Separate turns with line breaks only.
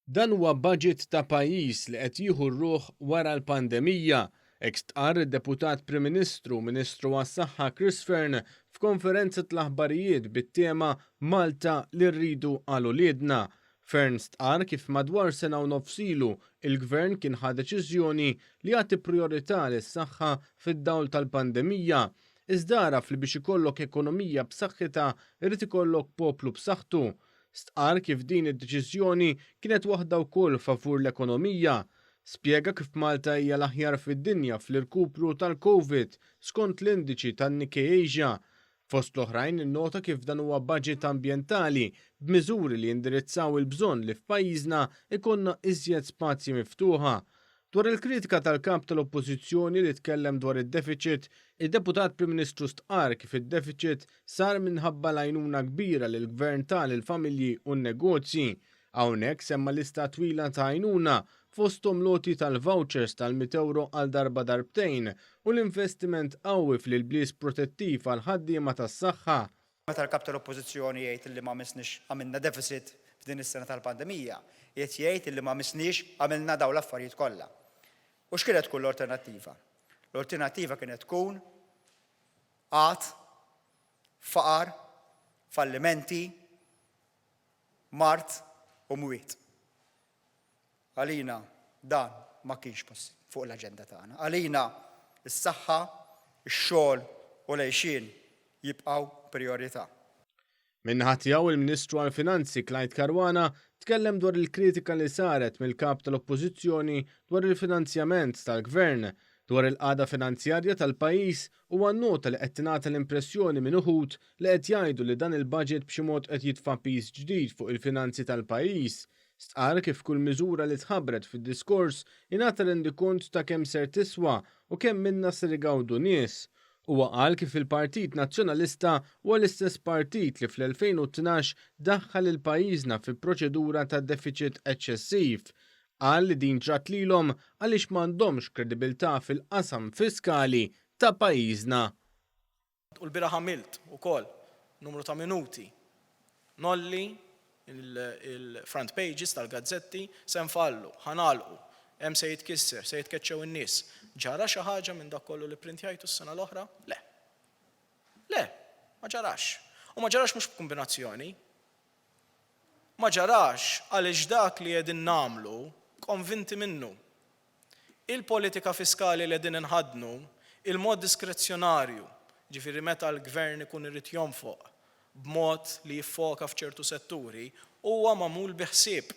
Dan huwa budget ta' pajjiż li qed jieħu r-ruħ wara l-pandemija, hekk stqarr id-Deputat Prim Ministru u Ministru għas-Saħħa Chris Fearne f'konferenza tal-aħbarijiet bit-tema 'Malta li rridu għal uliedna'. Fearne stqarr kif madwar sena u nofs ilu il-Gvern kien ħa deċiżjoni li jagħti prijorità lis-saħħa fid-dawl tal-pandemija, iżda għaraf li biex ikollok ekonomija b'saħħitha jrid ikollok poplu b'saħħtu. Stqarr kif din id-deċiżjoni kienet waħda wkoll favur l-ekonomija. Spjega kif Malta hija l-aħjar fid-dinja fl-irkupru tal-Covid skont l-indiċi tan-Nikkei Asia. Fost l-oħrajn innota kif dan huwa budget ambjentali b'miżuri li jindirizzaw il-bżonn li f'pajjiżna jkollna iżjed spazji miftuħa. Dwar il-kritika tal-Kap tal-Oppożizzjoni li tkellem dwar id-defiċit, id-Deputat Prim Ministru stqarr kif id-defiċit sar minħabba l-għajnuna kbira li l-Gvern ta lill-familji u n-negozji. Hawnhekk semma lista twila ta' għajnuna, fosthom l-għoti tal-vouchers tal-mitt ewro għal darba darbtejn u l-investiment qawwi fl-ilbies protettiv għall-ħaddiema tas-saħħa.
Meta l-Kap tal-Oppożizzjoni jgħid li ma missniex għamilna deficit f'din is-sena tal-pandemija, qiegħed jgħid li ma missniex għamilna dawn l-affarijiet kollha. U x'kienet tkun l-alternattiva? L-alternattiva kienet tkun qgħad, faqar, fallimenti, mard u mwiet. Għalina dan ma kienx fuq l-aġenda tagħna. Għalina s-saħħa, ix-xogħol u l-għixien jibqgħu prijorità.
Min-naħa tiegħu il-Ministru għall-Finanzi Clyde Caruana tkellem dwar il-kritika li saret mill-Kap tal-Oppożizzjoni dwar il-finanzjament tal-Gvern. Dwar il-qagħda finanzjarja tal-pajjiż huwa nnota li qed tingħata l-impressjoni minn uħud li qed jgħidu li dan il-budget b'xi mod qed jitfa' piż ġdid fuq il-finanzi tal-pajjiż. Stqarr kif kull miżura li tħabbret fid-diskors ingħata rendikont ta' kemm ser tiswa u kemm minnha ser igawdu nies. Huwa qal kif il-Partit Nazzjonalista huwa l-istess partit li fl-2012 daħħal lil pajjiżna fi proċedura ta' defiċit eċċessiv. Qal li din ġrat lilhom għaliex m'għandhomx kredibilità fil-qasam fiskali ta' pajjiżna.
U l-bieraħ għamilt ukoll numru ta' minuti ngħolli l-front pages tal-gazzetti, se nfallu, ħa nagħlqu, hemm se jitkisser, se jitkeċċew in-nies. Ġara xi ħaġa minn dak kollu li pprintjajtu s-sena l-oħra? Le. Le, ma ġarax. U ma ġarax mhux b'kumbinazzjoni. Ma ġarax għaliex dak li qegħdin nagħmlu konvinti minnu. Il-politika fiskali li qegħdin inħaddnu, il-mod diskrezzjonarju, jiġifieri meta l-Gvern ikun irid jonfoq b'mod li jiffoka f'ċertu setturi, huwa magħmul bi ħsieb.